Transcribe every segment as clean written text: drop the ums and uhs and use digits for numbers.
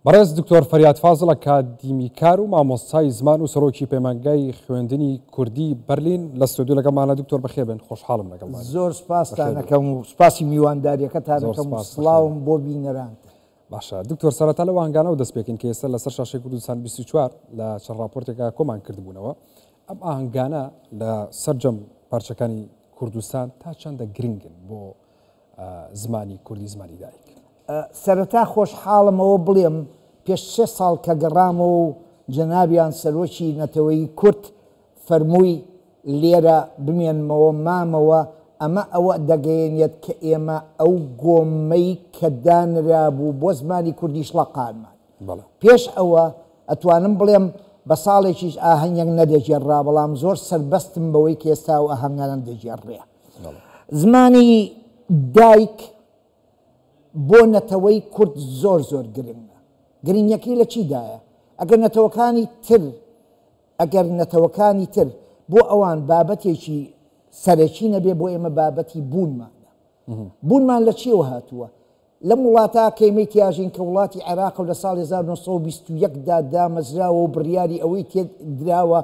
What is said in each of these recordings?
بەڕێز دکتۆر فەریاد فازڵ ئەکادیمیکار و مامۆستای زمان و سەرۆکی پەیمانگای خوێندنی کوردی بەرلین لە ستۆدیۆ لەگەڵمانە. دکتۆر بەخێربێن، خۆشحاڵم لەگەڵمانی. زۆر سپاستان ئەکەم و سپاسی میوانداریەکەتان زۆر ئەکەم و سپاس، سڵاوم بەخێربێن. بۆ بینەرانتان. باشە دکتۆر سەرەتا لەو ئاهەنگانەوە دەست پێکەین کە ئێستا لەسەر شاشەی کوردستان 24 لە چەند ڕاپۆرتێکا کۆمان کردبوونەوە. ئەم ئاهەنگانە لە سەرجەم پارچەکانی کوردستان تا چەندە گرنگن بۆ زمانی کوردی زمانی دایک؟ سەرەتا خۆشحاڵم ئەوە بڵێم پێش سێ ساڵ کە گەڕامەوە و جەنابیان سەرۆکی نەتەوەیی کورد فەرمووی لێرە بمێنمەوە مامەوە، ئەمە ئەوە دەگەیەنێت کە ئێمە ئەو گۆمەی کە دانرابوو بۆ زمانی کوردی شڵەقانمان. پێش ئەوە ئەتوانم بڵێم بە ساڵێکیش ئاهەنگێک نەدەگێڕرا، بەڵام زۆر سەربەستم بەوەی کە ئێستا ئەو ئاهەنگانە دەگێڕرێ. زمانی دایک بۆ نەتەوەی کورد زۆر زۆر گرنگە. گرنگیەکەی لە چیدایە؟ ئەگەر نەتەوەکانی تر ئەگەر نەتەوەکانی تر بۆ ئەوان بابەتێکی سەرەکی نەبێ بۆ ئێمە بابەتی بوونمانە. بوونمان لە چیەوە هاتووە؟ لەم وڵاتە کە ئێمەی تیاژین کە وڵاتی عێراقە و لە ساڵی 1921 دا دامەزراوە و بڕیاری ئەوەی تێ دراوە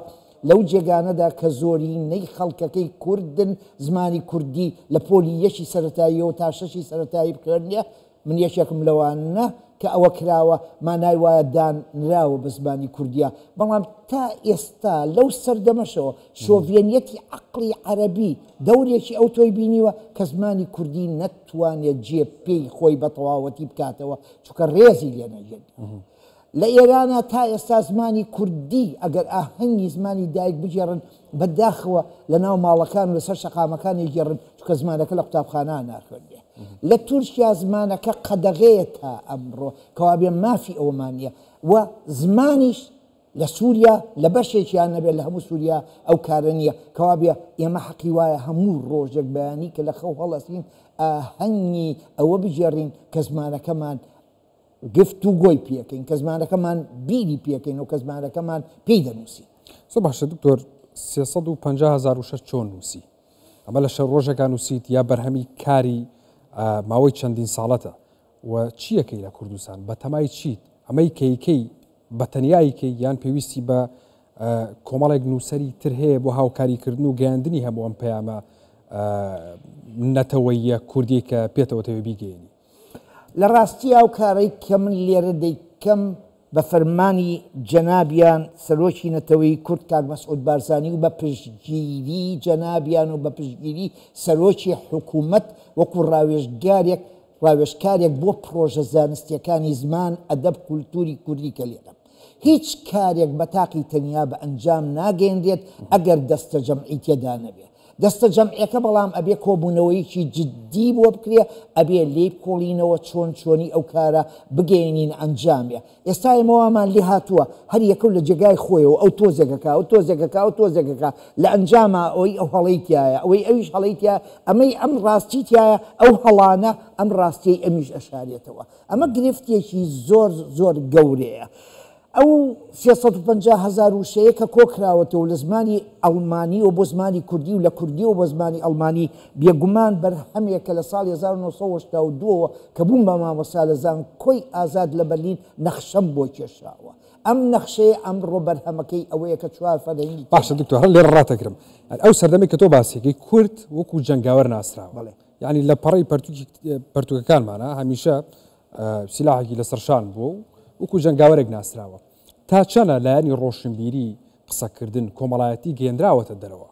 لەو جێگانەدا کە زۆرینەی خەڵکەکەی کوردن زمانی کوردی لە پۆلی یەکی سەرەتاییەوە تا شەشی سەرەتایی بخوێنرێ، من یەکێکم لەوانە کە ئەوە کراوە، مانای وایە دانراوە بە زمانی کوردییە، بەڵام تا ئێستا لەو سەردەمەشەوە شۆڤێنیەتی عەقڵی عەرەبی دەورێکی ئەوتۆی بینیوە کە زمانی کوردی نەتوانێت جێ پێی خۆی بە تەواوەتی بکاتەوە چونکە ڕێزی لێ نەگیراوە. لە ئێرانا تا ئێستا زمانی کوردی ئەگەر ئاهەنگی زمانی دایک بگێڕن بە داخەوە لە ناو ماڵەکان و لەسەر شەقامەکان ئەیگێڕن چونکە زمانەکە لە قوتابخانە ناخوێنرێ. لە تورکیا زمانەکە قەدەغەیە تا ئەمڕۆ کەوابێ مافی ئەوەمان نییە و زمانیش لە سووریا لە بەشێکیان نەبێت لە هەموو سووریا ئەو کارە نییە کەوابێ ئێمە حەقی وایە هەموو ڕۆژێک بەیانی کە لە خەو هەڵەسین ئاهەنگی ئەوە بگێڕین کە زمانەکەمان گفتوگۆی پێکەین، کە زمانەکەمان بیری پێکەین و کە زمانەکەمان پێی دەنووسین. زۆر باشە دکتۆر، 350 هەزار وشە چۆن نووسی؟ ئەمە لە شەو ڕۆژێکا نووسیت یا بەرهەمی کاری ماوەی چەندین ساڵەتە؟ و چییەکەی لە کوردستان؟ بەتەمای چیت؟ ئەمەی کەیکەی بە تەنیا ئەیکەی یان پێویستی بە کۆمەڵێک نووسەری تر هەیە بۆ هاوکاریکردن و گەیاندنی هەموو ئەم پەیامە نەتەوەییە کوردیەی کە پێتەوە تەوێ بیگەیەنی؟ لە ڕاستیا ئەو کارەی کە من لێرە دەیکەم بە فەرمانی جەنابیان سەرۆکی نەتەوەی کورد کاک مەسعود بارزانی و بە پشتگیری جەنابیان و بە پشتگیری سەرۆکی حکوومەت وەکوو ڕاوێژگارێک ڕاوێژکارێک بۆ پڕۆژە زانستییەکانی زمان، ئەدەب، کولتووری کوردی کە لێرەم. هیچ کارێک بە تاقی تەنیا بە ئەنجام ناگەیەنرێت ئەگەر دەستەجەمعی تێدا نەبێ. دەستەجەمعیەکە بەڵام ئەبێ کۆبوونەوەیەکی جدی بۆ بکرێ، ئەبێ لێی بکۆڵینەوە چۆن چۆنی ئەو کارە بگەیەنینە ئەنجامێ. ئێستا ئێمە وامان لێ هاتووە هەر یەکەو لە جێگای خۆیەوە ئەو تۆزێک ئەکا، ئەو تۆزێک ئەکا، ئەو تۆزێک ئەکا، لە ئەنجاما ئەوەی ئەو هەڵەی تیایە، ئەوەی ئەویش هەڵەی تیایە، ئەمەی ئەم ڕاستی تیایە، ئەو هەڵانە ئەم ڕاستیەی ئەمیش ئەشارێتەوە. ئەمە گرفتێکی زۆر زۆر گەورەیە. ئەو 350 هەزار وشەیە کە کۆکراوەتەوە لە زمانی ئەڵمانیەوە بۆ زمانی کوردی و لە کوردیەوە بۆ زمانی ئەڵمانی، بێگومان بەرهەمێکە لە ساڵی 1982 ەوە کە بووم بە مامۆستا لە زانکۆی ئازاد لە بەرلین نەخشەم بۆ کێشاوە. ئەم نەخشەیە ئەمڕۆ بەرهەمەکەی ئەوەیە کە چوار فەرهەنگی باشە تێدا. دکتۆر هەر لێرە ڕاتەگرم. ئەو سەردەمەی کە تۆ باسیەکەی کورد وەکوو جەنگاوەر ناسراوە. بەڵێ. یانی لە پەڕەی پەرتوکی پەرتوکەکانمانە هەمیشە سیلاحێکی لەسەر شان بووە و وەکو جەنگاوەرێک ناسراوە. تا چەنە لایەنی ڕۆشنبیری، قسەکردن، کۆمەڵایەتی گەیەنراوەتە دەرەوە؟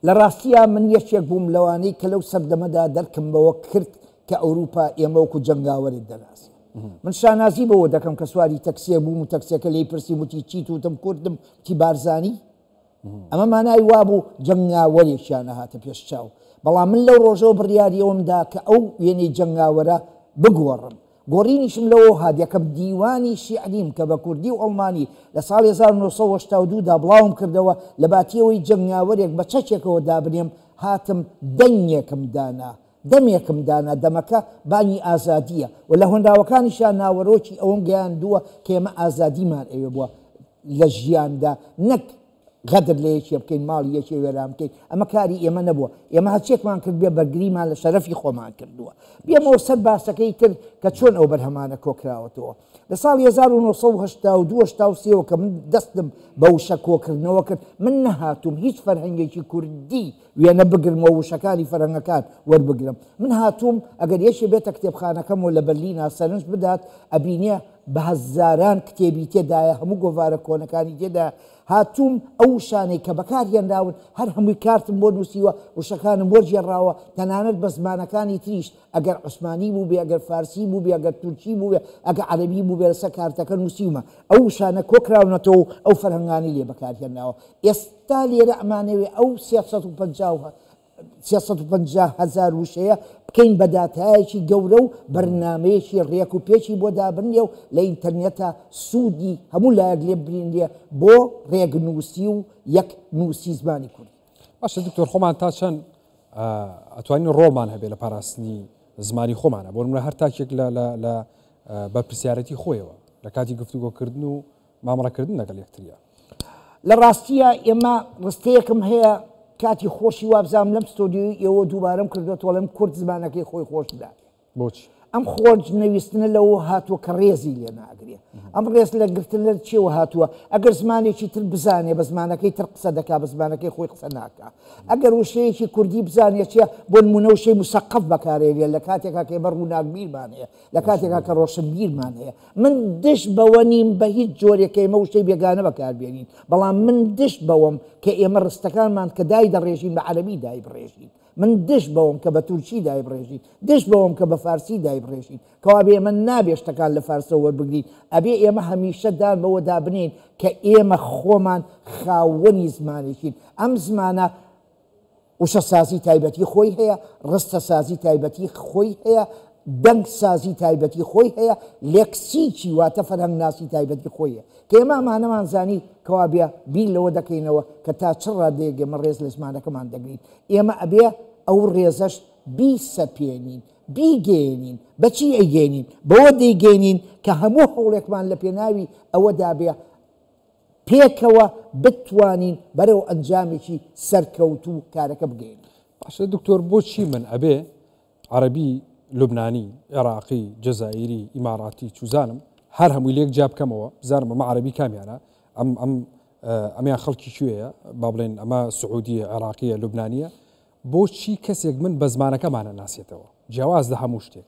لە ڕاستیا من یەکێک بووم لەوانەی کە لەو سەردەمەدا دەرکم بەوە کرد کە ئەوروپا ئێمە وەکو جەنگاوەرێک دەناسێ. من شانازی بەوە دەکەم کە سواری تەکسییەک بووم و تەکسییەکە لێی پرسیم وتی چیت؟ وتم کوردم. وتی بارزانی؟ ئەمە مانای وابوو جەنگاوەرێکیان ئەهاتە پێش چاو، بەڵام من لەو ڕۆژەوە بڕیاری ئەوەم دا کە ئەو وێنەی جەنگاوەرە بگۆڕم. گۆڕینیشم لەوەوە هات یەکەم دیوانی شیعریم کە بە کوردی و ئەڵمانی لە ساڵی 1982 دا بڵاوم کردەوە، لە باتی ئەوەی جەنگاوەرێک بە چەکێکەوە دابنێم، هاتم دەنگێکم دانا، دەمێکم دانا، دەمەکە بانگی ئازادییە و لە هۆنراوەکانیشا ناوەرۆکی ئەوەم گەیاندووە کە ئێمە ئازادیمان ئەوێ بووە لە ژیاندا نەک غەدر لە یەکێ بکەین، ماڵی یەکێ وێران بکەین، ئەمە کاری ئێمە نەبووە، ئێمە هەرچیەکمان کردبێ بەرگریمان لە شەرەفی خۆمان کردووە. بێمەوە سەر باسەکەی تر کە چۆن ئەو بەرهەمانە کۆکراوەتەوە. لە ساڵی 1982 83 وە کە من دەستم بە وشە کۆکردنەوە کرد، من نەهاتووم هیچ فەرهەنگێکی کوردی وێنە بگرم و وشەکانی فەرهەنگەکان وەربگرم. من هاتووم ئەگەر یەکێ بێتە کتێبخانەکەم و لە بەرلینا سەرنج بدات ئەبینێ بە هەزاران کتێبی تێدایە، هەموو گۆڤارە کۆنەکانی تێدایە، هاتووم ئەو وشانەی کە بەکار هێنراون هەر هەمووی کارتم بۆ نووسیوە، وشەکانم وەرگێڕاوە، تەنانەت بە زمانەکانی تریش، ئەگەر عوسمانی بووبێ، ئەگەر فارسی بووبێ، ئەگەر تورکی بووبێ، ئەگە عەرەبی بووبێ لەسەر کارتەکە نووسیومە. ئەو وشانە کۆکراونەتەوە و ئەو فەرهەنگانەی لێ بەکار هێنراوە. ئێستا لێرە ئەمانەوێ ئەو 350 هەزار وشەیە بکەین بە داتایەکی گەورە و بەرنامەیەکی ڕێک و پێکی بۆ دابنرێ و لە ئینتەرنێتا سوودی هەموو لایەک لێ ببینرێ بۆ ڕێکنووسی و یەک نووسی زمانی کوردی. باشە دکتۆر خۆمان تا چەند ئەتوانین ڕۆڵمان هەبێ لە پاراستنی زمانی خۆمانە بۆ نمونە هەر تاکێک لە لە لە بەرپرسیارەتی خۆیەوە لە کاتی گفتوگۆکردن و مامەڵەکردن لەگەڵ یەکتریا. لە ڕاستییا ئێمە ڕستەیەکم هەیە کاتی خۆشی وابزانم لەم ستۆدیۆی ئێوە دووبارەم کردۆتەوە ئەڵێم کورد زمانەکەی خۆی خۆش ناوێ. بۆچی؟ ئەم خۆش نەویستنە لەوە هاتووە کە ڕێزی لێ ناگرێ. ئەم ڕێز لە گرتن لە چیەوە هاتووە؟ ئەگەر زمانێکی تر بزانێ بە زمانەکەی تر قسە دەکا بە زمانەکەی خۆی قسە ناکا. ئەگەر وشەیەکی کوردی بزانێ چیە بۆ نموونە وشەی مسەقەف بەکارێنێ لە کاتێکا کە ئێمە ڕووناکبیرمان هەیە لە کاتێکا کە ڕۆشنبیرمان هەیە من دژ بەوە نیم بە هیچ جۆرێک کە ئێمە وشەی بێگانە بەکاربێنین، بەڵام من دژ بەوەم کە ئێمە ڕستەکانمان کە دایدەڕێژین بە عەرەبی دایبڕێژین. من دژ بەوەم کە بە تورکی دایبڕێژین، دژ بەوەم کە بە فارسی دایبڕێژین. کەوابێ ئێمە نابێ شتەکان لە فارسەوە وەربگرین، ئەبێ ئێمە هەمیشە دان بەوەدا بنێین کە ئێمە خۆمان خاوەنی زمانێکین. ئەم زمانە وشەسازی تایبەتی خۆی هەیە، ڕستەسازی تایبەتی خۆی هەیە، دەنگسازی تایبەتی خۆی هەیە، لێکسیکی واتە فەرهەنگناسی تایبەتی خۆی هەیە. کە ئێمە ئەمانەمان زانی، کەوابێ بیر لەوە دەکەینەوە کە تا چ ڕادەیەک ئێمە ڕێز لە زمانەکەمان دەگرین. ئێمە ئەبێ ئەو ڕێزەش بیسەپێنین، بیگەیەنین. بە چی ئەیگەیەنین؟ بەوە دەیگەیەنین کە هەموو هەوڵێکمان لە پێناوی ئەوەدا بێ پێکەوە بتوانین بەرەو ئەنجامێکی سەرکەوتوو کارەکە بگەیەنین. باشە دکتۆر بۆچی من ئەبێ عەرەبی لوبنانی، عێراقی، جەزائیری، ئیماراتی چوزانم هەر هەمووی لێک جیا بکەمەوە بزانم ئەمە عەرەبی کامیانە ئەم ئەم ئەمیان خەڵکی کوێیە با بڵێن ئەمە سعودیە عێراقیە لوبنانیە بۆچی کەسێک من بە زمانەکەمانە ناسێتەوە جیاواز لە هەموو شتێک؟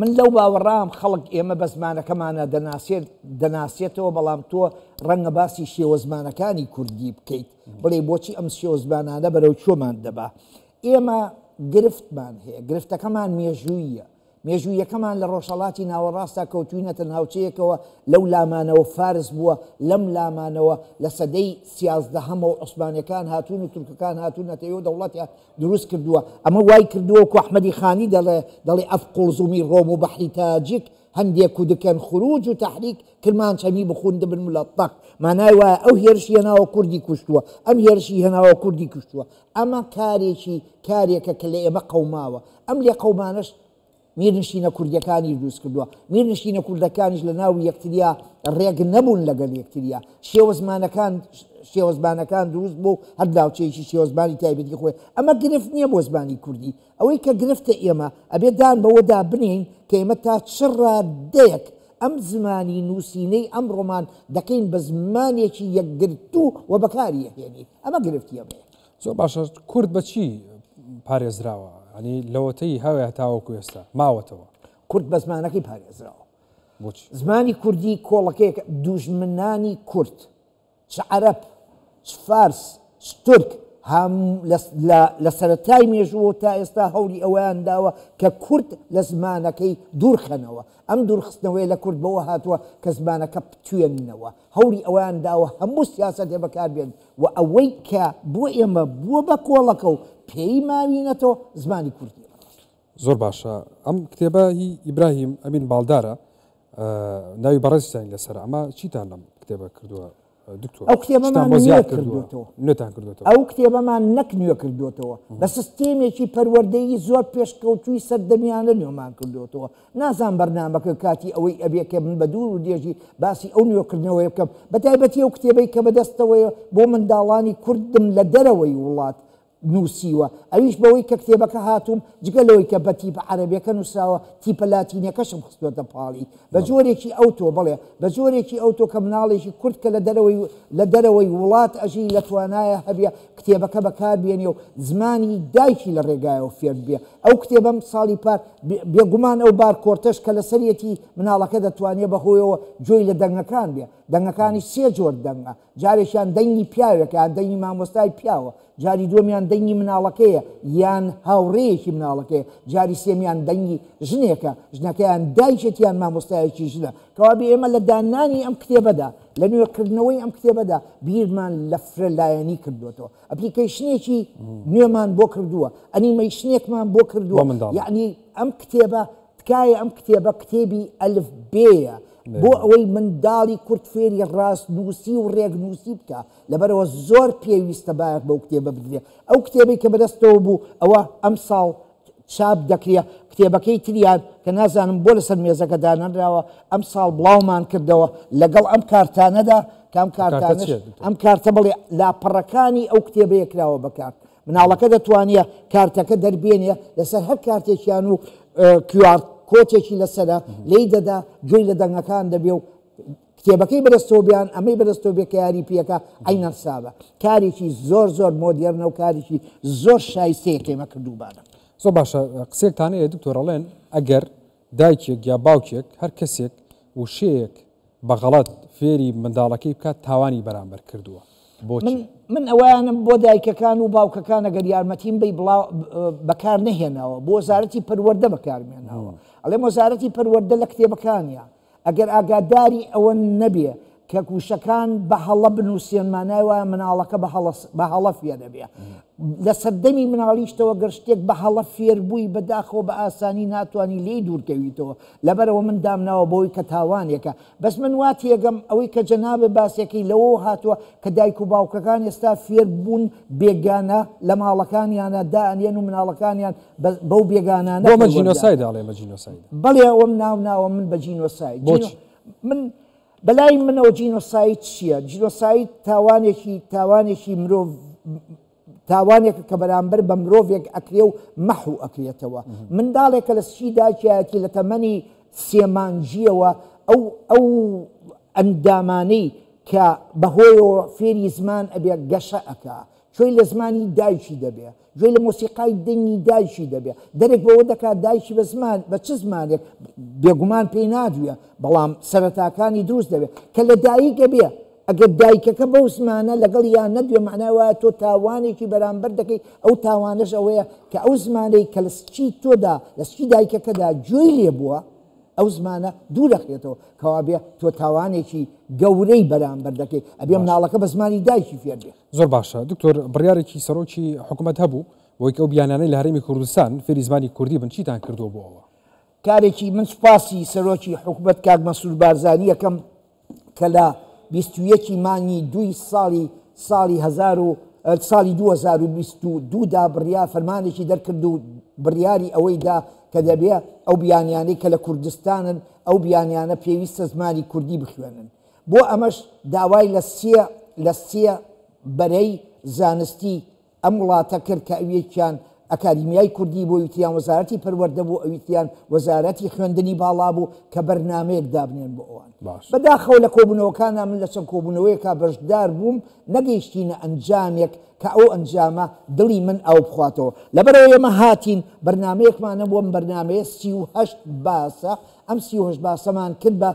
من لەو باوەڕام خەڵک ئێمە بە زمانەکەمانە دەناسێت دەناسێتەوە بەڵام تۆ ڕەنگە باسی شێوەزمانەکانی کوردی بکەیت بڵێ بۆچی ئەم شێوەزمانانە بەرەو کوێمان دەبا ئێمە گرفتمان هەیە گرفتەکەمان مێژوویە مێژوویەکەمان لە ڕۆژهەڵاتی ناوەڕاستا کەوتوینەتە ناوچەیەکەوە لەو لامانەوە فارس بووە لەم لامانەوە لە سەدەی سیازدەهەمەوە عوسمانەکان هاتوون و تورکەکان هاتوونەتەوە دەوڵەتیان دروست کردووە، ئەمە وای کردووە وەکو ئەحمەدی خانی دەڵێ، دەڵێ ئەف قوڵزومی ڕۆم و بەحری تاجیک هەندێک و دکەن خروج و تەحریک کرمانج هەمی بخون دبن ملطخ مانای وایە ئەو هێرشی هێناوە کوردی کوشتووە، ئەم هێرشی هێناوە کوردی کوشتووە، ئەمە کارێکی کارێکە کە لە ئێمە قەوماوە، ئەم لێقەومانەش میرنشینە کوردیەکانی دروست کردووە، میرنشینە کوردەکانیش لە ناو یەکتریا ڕێک نەبوون لەگەل یەکتریا، شێوەزمانەکان شێوەزمانەکان دروست بوو، هەر ناوچەیەکی شێوەزمانی تایبەتی خۆی، ئەمە گرفت نییە بۆ زمانی کوردی، ئەوەی کە گرفتە ئێمە ئەبێ دان بەوەدا بنێین کە ئێمە تا چ ڕادەیەک ئەم زمانی نووسینەی ئەمڕۆمان دەکەین بە زمانێکی یەکگرتوو و بەکاری ئەهێنین، ئەمە گرفتی ئێمەیە. زۆر باشە کورد بە چی پارێزراوە؟ یانی لەوەتەی هەیە تاوەکو ئێستا ماوەتەوە. کورد بە زمانەکەی پارێزراوە. بۆچی؟ زمانی کوردی کۆڵەکەیەکە دوژمنانی کورد چ عەرەب چ فارس چ تورک هەم لە سەرەتای مێژووەوە تا ئێستا هەوڵی ئەوەیان داوە کە کورد لە زمانەکەی دوورخەنەوە. ئەم دوورخستنەوەیە لە کورد بەوە هاتووە کە زمانەکە بتوێننەوە. هەوڵی ئەوەیان داوە هەموو سیاسەتێ بەکار بێن و ئەوەی کە بۆ ئێمە بووە بە کۆڵەکە و پێی ماوینەتەوە زمانی کوردییە. زۆر باشە ئەم کتێبە هی ئیبراهیم ئەمین باڵدارە ناوی بەڕێزتانی لەسەرە ئەمە چیتان لەم کتێبە کردووە؟ دکتۆر ئەو کتێبەمان بۆ نوێ زیاد کردووە کردووەتەوە. نوێتان کردووەتەوە. ئەو کتێبەمان نەک نوێ کردووەتەوە، بە سیستێمێکی پەروەردەیی زۆر پێشکەوتووی سەردەمیانە نوێمان کردووەتەوە. نازانم بەرنامەکە کاتی ئەوەی ئەبێ کە من بە دوور و درێژی باسی ئەو نوێکردنەوەیە بکەم، بە تایبەتی ئەو کتێبەی کە بەدەستەوەیە بۆ منداڵانی کوردم لە دەرەوەی وڵات نووسیوە، ئەویش بەوەی کە کتێبەکە هاتووم جگە لەوەی کە بە تیپە عەرەبیەکە نووسراوە، تیپە لاتینیەکەشم خستووەتە پاڵی بە جۆرێکی ئەوتۆ، بەڵێ بە جۆرێکی ئەوتۆ کە مناڵێکی کورد کە لە دەرەوەی لە دەرەوەی وڵات ئەژی لە توانایە هەبێ کتێبەکە بەکار بێنێ و زمانی دایکی لە ڕێگایەوە فێر ببێ. ئەو کتێبەم ساڵی پار بێگومان ئەو بارکۆرتەش کە لەسەریەتی مناڵەکە دەتوانێ بە هۆیەوە گوێی لە دەنگەکان بێ، دەنگەکانیش سێ جۆر دەنگە، جارێکیان دەنگی پیاوێکە یان دەنگی مامۆستای پیاوە، جاری دووەمیان دەنگی مناڵەکەیە یان هاوڕێیەکی مناڵەکەیە، جاری سێمیان دەنگی ژنێکە، ژنەکەیان دایکێتی یان مامۆستایەکی ژنە. کەوابێ ئێمە لە دانانی ئەم کتێبەدا، لە نوێکردنەوەی ئەم کتێبەدا بیرمان لە فرەلایەنی کردووەتەوە. ئەپلیکەیشنێکی نوێمان بۆ کردووە، ئەنیمەیشنێکمان بۆ کردووە. یەعنی ئەم کتێبە، تکایە ئەم کتێبە کتێبی ئەلف بێیە بۆ ئەوەی منداڵی کورد فێری ڕاستنووسی و ڕێکنووسی بکا، لەبەرئەوە زۆر پێویستە بایەخ بەو کتێبە بدرێ. ئەو کتێبەی کە بەدەستەوە بوو ئەوە ئەمساڵ چاپ دەکرێ، کتێبەکەی تریان کە نازانم بۆ لەسەر مێزەکە دانەنراوە ئەمساڵ بڵاومان کردەوە لەگەڵ ئەم کارتانەدا کە ئەم کارتانەش ئەم کارتە بڵێ لاپەڕەکانی ئەو کتێبەیە کراوە بە کارت. مناڵەکە دەتوانێ کارتەکە دەربێنێ لەسەر هەر کارتێکیان و QR کۆتێکی لەسەرە لێی دەدا گوێی لە دەنگەکان دەبێ و کتێبەکەی بەدەستەوە بیان ئەمەی بەدەستەوە بێ کە یاری پێکە عەینەن حسابە کارێکی زۆر زۆر مۆدێرنە و کارێکی زۆر شایستەیە کە ئێمە کردوومانە. زۆر باشە قسەیەکتان هەیە دکتۆر ئەڵێن ئەگەر دایکێک یا باوکێک هەر کەسێک وشەیەک بە غەڵەت فێری منداڵەکەی بکات تاوانی بەرامبەر کردووە بۆچی؟ من ئەوەیانم بۆ دایکەکان و باوکەکان ئەگەر یارمەتیم بەی بڵاو بەکار نەهێناوە بۆ وەزارەتی پەروەردە بەکارمێناوە ئەڵێم وەزارەتی پەروەردە لە کتێبەکانیا ئەگەر ئاگاداری ئەوە نەبێ کە وشەکان بە هەڵە بنووسێن مانای وایە مناڵەکە بە هەڵە بە هەڵە فێر ئەبێ. لە سەردەمی مناڵیشتەوە گەر شتێک بە هەڵە فێر بووی بەداخەوە بە ئاسانی ناتوانی لێی دوور کەویتەوە. لەبەرئەوە من دامناوە بەوەی کە تاوانێکە. بەس من وا تێگەم ئەوەی کە جەنابت باسێکەی لەوەوە هاتووە کە دایک و باوکەکان ئێستا فێر بوون بێگانە لە ماڵەکانیانا دائەنێن و مناڵەکانیان بەو بێگانانە بۆ ئەمە جینۆسایدە ئەڵێ ئەمە جینۆسایدە. بەڵێ ئەوەم ناو ناوە من بە جینۆساید. بۆچی؟ من بەلای منەوە جینۆساید چییە؟ جینۆساید تاوانێکی تاوانێکی مرۆڤ تاوانێکە کە بەرامبەر بە مرۆڤێک ئەکرێ و مەحو ئەکرێتەوە. منداڵێک کە لە سکی دایکیایەتی لە تەمەنی سێ مانگییەوە ئەو ئەو ئەندامانەی کە بەهۆیەوە فێری زمان ئەبێ گەشە ئەکا گوێی لە زمانی دایکی دەبێ، گوێی لە مۆسیقای دەنگی دایکی دەبێ، دەرک بەوە دەکات دایکی بە زمان بە چ زمانێک، بێگومان پێی نادوێ، بەڵام سەرەتاکانی دروست دەبێ. کە لە دایک ئەبێ، ئەگەر دایکەکە بەو زمانە لەگەڵیا نەدوێ، مەعنای وایە تۆ تاوانێکی بەرامبەر دەکەی، ئەو تاوانەش ئەوەیە کە ئەو زمانەی کە لە سکی تۆدا، لە سکی دایکەکەدا گوێی لێ بووە، ئەو زمانە دوور ئەخرێتەوە، کەوابێ تۆ تاوانێکی گەورەی بەرامبەر دەکەی، ئەبێ مناڵەکە بە زمانی دایکی فێر بێ. زۆر باشە دکتۆر بڕیارێکی سەرۆکی حکومەت هەبوو بۆی کە ئەو بیانانەی لە هەرێمی کوردستان فێری زمانی کوردی بن چیتان کردووە بۆ ئەوە؟ کارێکی من سوپاسی سەرۆکی حکومەت کاک مەسرور بارزانی ئەکەم کە لە 21 ی مانگی دووی ساڵی ساڵی هەزار و ساڵی 2022 دا بڕیا فەرمانێکی دەرکرد و بڕیاری ئەوەی دا کە دەبێ ئەو بیانیانەی کە لە کوردستانن ئەو بیانیانە پێویستە زمانی کوردی بخوێنن بۆ ئەمەش داوای لە سێ لە سێ بەرەی زانستی ئەم وڵاتە کرد کە ئەویەکیان ئەکادیمیای کوردی بوو، ئەویتریان وەزارەتی پەروەردە بوو، ئەویتریان وەزارەتی خوێندنی باڵا بوو کە بەرنامەیەک دابنێن بۆ ئەوان. بەداخەوە لە کۆبوونەوەکانا من لە چەند کۆبوونەوەیەکا بەشدار بووم نەگەیشتینە ئەنجامێک کە ئەو ئەنجامە دڵی من ئاو بخواتەوە. لەبەرئەوە ئێمە هاتین بەرنامەیەکمان هەبوو ئەم بەرنامەیە 38 باسە، ئەم 38 باسەمان کرد بە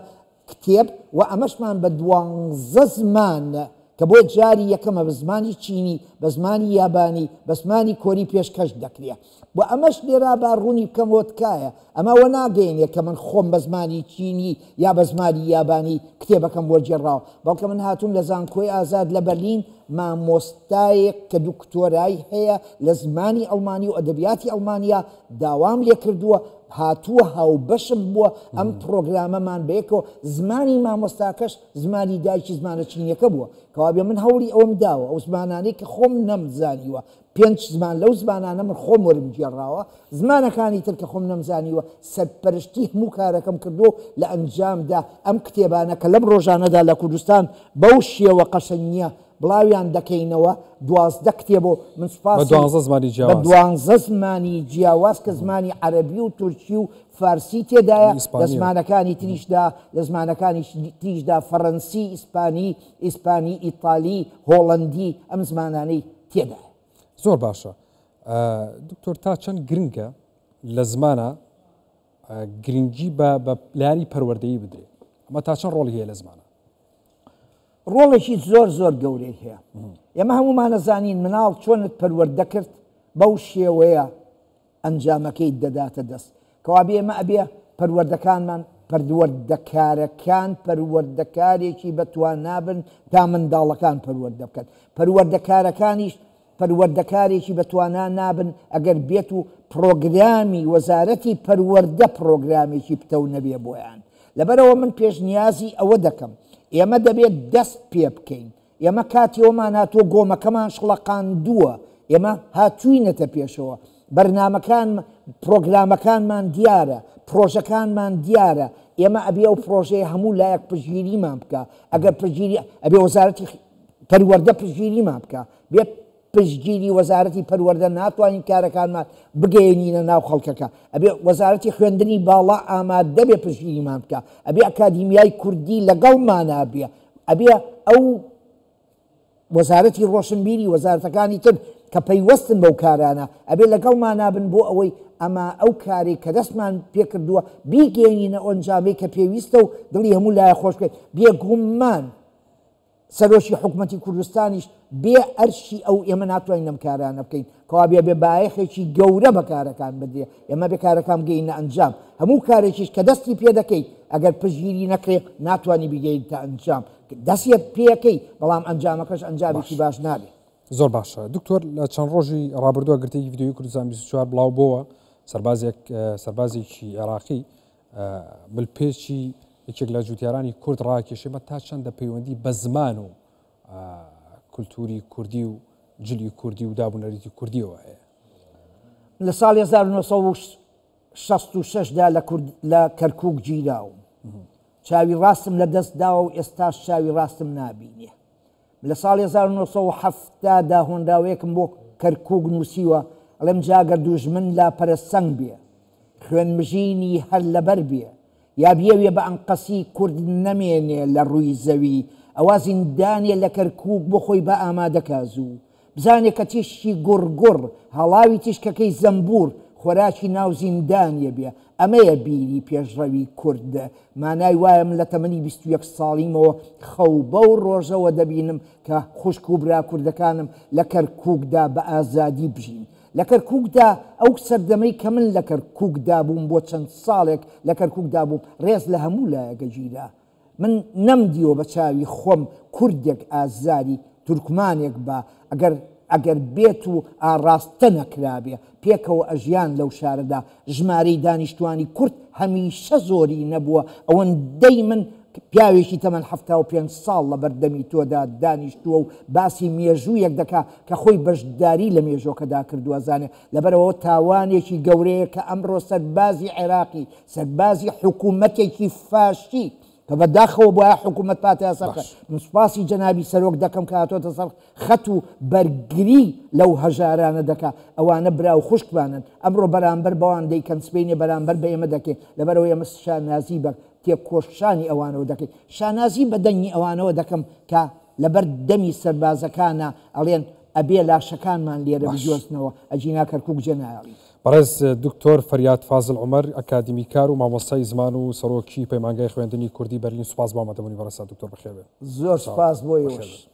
کتێب و ئەمەشمان بە دوانزە زمان کە بۆ جاری یەکەمە بە زمانی چینی، بە زمانی یابانی، بە زمانی کۆری پێشکەش دەکرێ و ئەمەش لێرا با ڕوونی بکەمەوە تکایە ئەمە ئەوە ناگەیەنێ کە من خۆم بە زمانی چینی یا بە زمانی یابانی کتێبەکەم وەرگێڕاوە بەڵکە من هاتووم لە زانکۆی ئازاد لە بەرلین مامۆستایەک کە دوکتۆرای هەیە لە زمانی ئەڵمانی و ئەدەبیاتی ئەڵمانیا داوام لێکردووە. هاتووە هاوبەشم بووە ئەم پڕۆگرامەمان بەیەکەوە زمانی مامۆستاکەش زمانی دایکی زمانە چینیەکە بووە کەوابێ من هەوڵی ئەوەم داوە ئەو زمانانەی کە خۆم نەمزانیوە پێنچ زمان لەو زمانانە من خۆم وەرم گێڕاوە زمانەکانی تر کە خۆم نەمزانیوە سەرپەرشتی هەموو کارەکەم کردووە و لە ئەنجامدا ئەم کتێبانە کە لەم ڕۆژانەدا لە کوردستان بەو شێوە قەشەنگیە بڵاویان دەکەینەوە 12 کتێب و من سوپاسی بە دوانزە زمانی بە جیاواز. دوانزە زمانی جیاواز کە زمانی عەرەبی و تورکی و فارسی تێدایە لە ئیسپانییە. زمانەکانی تریشدا لە زمانەکانی تریشدا فەرەنسی ئیسپانی ئیسپانی ئیتالی هۆڵەندی ئەم زمانانەی تێدایە. زۆر باشە دکتۆر تا چەند گرنگە لە زمانە گرنگی بە لایەنی پەروەردەیی بدرێ ئەمە تا چەند ڕۆڵی هەیە لە زمانە؟ ڕۆڵێکی زۆر زۆر گەورەی هەیە. ئێمە هەموومانە زانین مناڵ چۆنت پەروەردە کرد بەو شێوەیە ئەنجامەکەی دەداتە دەست. کەوابێ ئێمە ئەبێ پەروەردەکانمان پەروەردەکارەکان پەروەردەکارێکی بەتوانا بن تا منداڵەکان پەروەردە بکەن. پەروەردەکارەکانیش پەروەردەکارێکی بەتوانا نابن ئەگەر بێت و پڕۆگرامی وەزارەتی پەروەردە پڕۆگرامێکی پتەو نەبێ بۆیان. لەبەرئەوە من پێشنیازی ئەوە دەکەم ئێمە دەبێت دەست پێ بکەین. ئێمە کاتی ئەومان هاتووە گۆمەکەمان شڵەقاندووە، ئێمە هاتووینەتە پێشەوە، بەرنامەکان پڕۆگرامەکانمان دیارە، پڕۆژەکانمان دیارە، ئێمە ئەبێ ئەو پڕۆژەیە هەموو لایەک پشتگیریمان بکا، ئەگەر پشتگیری ئەبێ وەزارەتی پەروەردە پشتگیریمان بکا، بێ پشتگیری وەزارەتی پەروەردە ناتوانین کارەکانمان بگەیەنینە ناو خەڵکەکە، ئەبێ وەزارەتی خوێندنی باڵا ئامادە بێ پشتگیریمان بکا، ئەبێ ئەکادیمیای کوردی لەگەڵمانا بێ، ئەبێ ئەو وەزارەتی ڕۆشنبیری وەزارەتەکانی تر کە پەیوەستن بەو کارانە ئەبێ لەگەڵمانا بن بۆ ئەوەی ئەما ئەو کارەی کە دەستمان پێکردووە بیگەیەنینە ئەنجامەی کە پێویستە و دڵی هەموو لایە خۆش بکەین. بێگومان سەرۆکی حکومەتی کوردستانیش بێ ئەرشی ئەو ئێمە ناتوانین ئەم کارانە بکەین. کەوابێ ئەبێ بایەخێکی گەورە بە کارەکان بدرێ. ئێمە بێ کارەکان بگەینە ئەنجام. هەموو کارێکیش کە دەستی پێ دەکەیت ئەگەر پشتگیری نەکرێ ناتوانی بیگەیتە ئەنجام. دەستیت پێ ئەکەی بەڵام ئەنجامەکەش ئەنجامێکی باش باش نابێ. زۆر باشە دکتۆر لە چەند ڕۆژی ڕابردووە گرتەیەکی ڤیدیۆیی کوردستان 24 بڵاو بۆوە سەربازێک سەربازێکی عێراقی ملپێچی یەکێک لە جوتیارانی کورد ڕاکێشێ بە تا چەندە پەیوەندی بە زمان و کولتوری کوردی و جلی کوردی و داب و نەریتی کوردیەوە هەیە. لە ساڵی 1966 دا لە کورد لە کەرکوک گیراوم. چاوی ڕاستم لە دەست داوە و ئێستاش چاوی ڕاستم نابینێ. لە ساڵی 1970 دا هۆنراوەیەکم بۆ کەرکوک نووسیوە، ئەڵێم جا گەر دوژمن لاپەرەسەنگ بێ، خوێنمژینی هەر لەبەر بێ، یا بیەوێ بە ئەنقەسی کورد نەمێنێ لە ڕووی زەوی، ئەوا زیندانێ لە کەرکووک بۆ خۆی با ئامادە کا زوو بزانێ کە تیشکی گوڕ گوڕ هەڵاوی تیشکەکەی زەمبوور خۆراکی ناو زیندانێ بێ. ئەمەیە بیری پێشڕەوی کورد. مانای وایە من لە تەمەنی 21 ساڵیمەوە خەو بەو ڕۆژەوە دەبینم کە خوشک و برا کوردەکانم لە کەرکووکدا بە ئازادی بژین. لە کەرکوکدا ئەو سەردەمەی کە من لە کەرکوکدا بووم بۆ چەند ساڵێک لە کەرکوکدا بووم ڕێز لە هەموو لایەک ئەگیرا من نەمدیوە بە چاوی خۆم کوردێک ئازاری تورکمانێک با ئەگەر ئەگەر بێت و ئاڕاستە نەکرابێ پێکەوە ئەژیان لەو شارەدا ژمارەی دانیشتوانی کورد هەمیشە زۆری نەبووە ئەوەندەی من پیاوێکی تەمەن 75 ساڵ لە بەردەمی تۆدا دانیشتووە و باسی مێژوویەک دەکا کە خۆی بەشداری لە مێژۆکەدا کردووە زانێ لەبەرئەوە تاوانێکی گەورەیە کە ئەمڕۆ سەربازی عێراقی سەربازی حکوومەتێکی فاشی کە بە داخەوە بوایە حکوومەت پاتایە سەر خەت من سوپاسی جەنابی سەرۆک دەکەم کە هاتۆتە سەر خەت و بەرگری لەو هەژارانە دەکا ئەوانە برا و خوشکمانن ئەمڕۆ بەرامبەر بەوان دەیکەن سبەینێ بەرامبەر بە ئێمە دەکەین لەبەرئەوە ئێمە شانازی بە تێکۆشانی ئەوانەوە دەکەین شانازی بە دەنگی ئەوانەوە دەکەم کە لەبەر دەمی سەربازەکانا ئەڵێن ئەبێ لاشەکانمان لێرە باش. بگۆزنەوە ئەگینا کەرکوک جێ نایەڵین. بەڕێز دکتۆر فەریاد فازل عومەر، ئەکادیمیکار و مامۆستای زمان و سەرۆکی پەیمانگای خوێندنی کوردی بەرلین سوپاس بۆ ئامادەبوونی بەڕێزتان دکتۆر بەخێربێن. زۆر چاوتان سوپاس بۆ بەخێر ئێوەش. بێن.